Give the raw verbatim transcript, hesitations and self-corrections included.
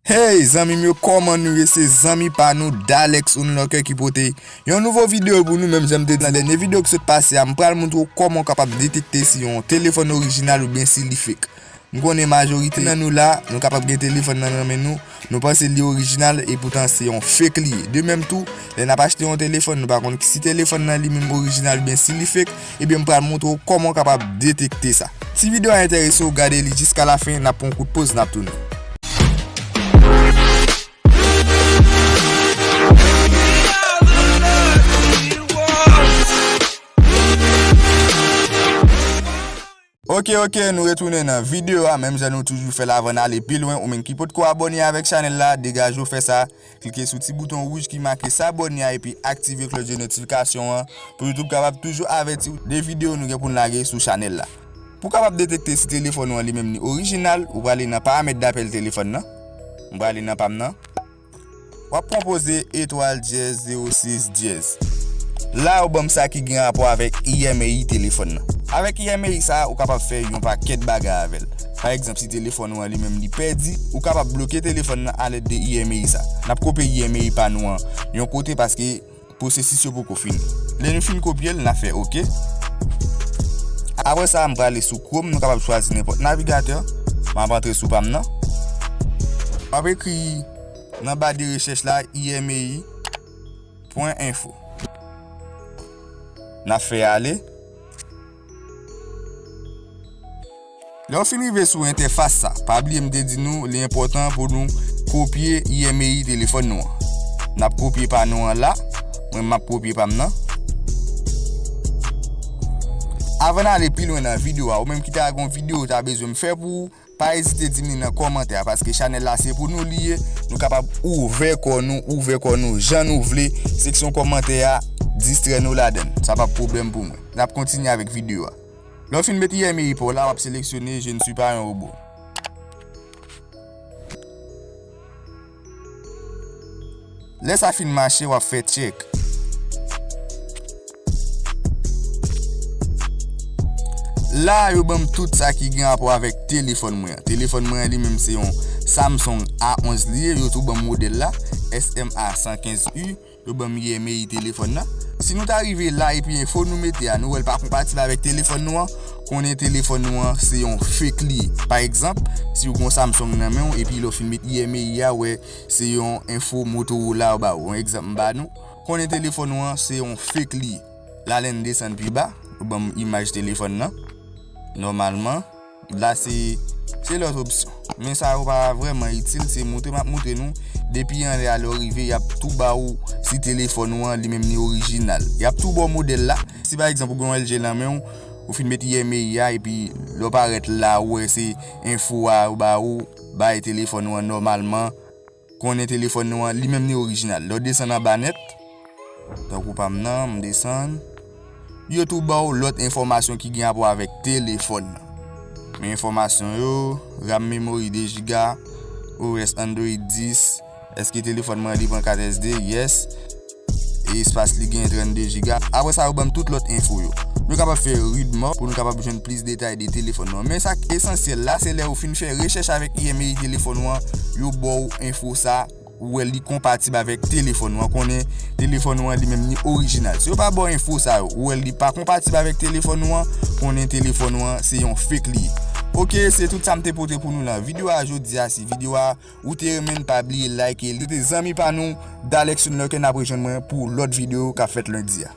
Hey zanmi m yo, kòman nou ye? Se zanmi pa nou Dalex Unlocker ki pote yon nouvo videyo pou nou. Menm jan m te di nan dènye videyo ki sot pase a, m pral montre w kòman w kapab detekte si yon telefòn orijinal oubyen si li fake. M konnen majorite nan nou la, nou kapab gen telefòn nan nan men nou, nou panse li orijinal, epoutan se yon fake li ye. De menm tou, lè n ap achte yon telefòn, nou pa konn si telefòn nan li menm orijinal oubyen si li fake, ebyen m pral montre w kòman w kapab detekte sa. Si videyo a enterese w, gade li jiska lafen, n ap pran yon kout poz, n ap tounen. Ok, ok, nou retounen nan videyo a. Menm jan nou toujou fè l, avan n ale pi lwen, ou menm ki potko abòne avèk chanèl la, degaje w fè sa. Klike sou ti bouton wouj ki make s'abonner a epi aktive klòch de notifikasyon an pou YouTube kapab toujou avèti w de videyo nou gen pou n lage sou chanèl la. Pou w kapab detekte si telefòn ou an li menm li orijinal, ou prale nan paramèt dapèl telefòn nan. M prale nan pa m nan. W ap konpoze etwal dyèz zewo sis dyèz. La, yo ban m sa ki gen rapò avèk E M A I telefòn nan. Avèk E M A I sa, ou kapab fè yon pakèt bagay avè l. Pa egzanp, si telefòn ou an li menm li pèdi, ou kapab bloke telefòn nan alèd de E M A I sa. N ap kopye E M A I pa nou an yon kote paske pwosesis yo poko fini. Lè nou fin kopye l, n ap fè oke. Apre sa, m prale sou Chrome, nou kapab chwazi nenpòt navigatè. M ap antre sou pa m nan. M ap ekri nan ba de rechèch la, E M A I pwen enfo. N ap fè ale. Lè w fin rive sou entèfas sa, pa bliye m te di nou li enpòtan pou nou kopye E M A I telefòn nou an. N ap kopye pa nou an la, mwen m ap kopye pa m nan. Avan n ale pi lwen nan videyo a, ou menm ki ta gen yon videyo ou ta bezwen m fè pou ou, pa ezite di m li nan kòmantè a, paske chanèl la se pou nou li ye. Nou kapab ouvè kò nou, ouvè kò nou jan nou vle. Seksyon kòmantè a, distrè nou ladan l. Sa p ap pwoblèm pou mwen. N ap kontinye avèk videyo a. Lè w fin met E M A I pa w la, w ap seleksyone Je ne suis pas un robot. Lè sa fin mache, w ap fè check. La, yo ban m tout sa ki gen rapò avèk telefòn mwen an. Telefòn mwen an li menm se yon Samsung A onz li ye, yo tou ban m modèl la, S M A san kenz U. Yo ban m E M A I telefòn nan. Si nou ta rive la epi enfo nou mete a, nou wè l pa konpatib avèk telefòn nou an, konnen telefòn nou an se yon fake li ye. Pa egzanp, si w gen yon Samsung nan men w epi lè w fin met E M A I a, wè se yon enfo Motorola yo ba ou. Yon egzanp m ba nou, konnen telefòn nou an se yon fake li ye. La lè n desann pi ba, yo ban m imaj telefòn nan. Nòmalman, la se, se lòt opsyon. Men sa yo pa vrèman itil, se montre m ap montre nou. Depi anlè a lè w rive, y ap tou ba ou si telefòn ou an li menm li orijinal. Y ap tou ba w modèl la. Si pa egzanp ou gen yon L G nan men w, ou fin met E M A I a, epi lè w parèt la, ou wè se enfo a yo ba ou, bay telefòn ou an nòmalman. Konnen telefòn nou an, li menm li orijinal. Lè w desann anba nèt, tankou pa m nan, m desann. Yo tou ba w lòt enfòmasyon ki gen rapò avèk telefòn nan. Men enfòmasyon yo, RAM memory de jiga, O S Android dis, èske telefòn mwen li pran kat S D? Yes. E espas li gen trannde jiga. Apre sa, yo ban m tout lòt enfo yo. Nou kapab fè read more pou nou kapab jwenn plis detay de telefòn nou an. Men sa k esansyèl la, se lè ou fin fè rechèch avèk E M A I telefòn ou an, yo ba w enfo sa, ou wè li konpatib avèk telefòn ou an, konnen telefòn ou an li menm li orijinal. Si yo pa ba w enfo sa yo, ou wè li pa konpatib avèk telefòn ou an, konnen telefòn ou an se yon fake li ye. Ok, se tout sa m te pote pou nou lan videyo a jodi a. Si videyo a ou te renmen l, pa bliye like li. Se te zanmi pa nou, Dalex Unlocker, n ap rejwenn mwen pou lòt videyo k ap fèt lendi a.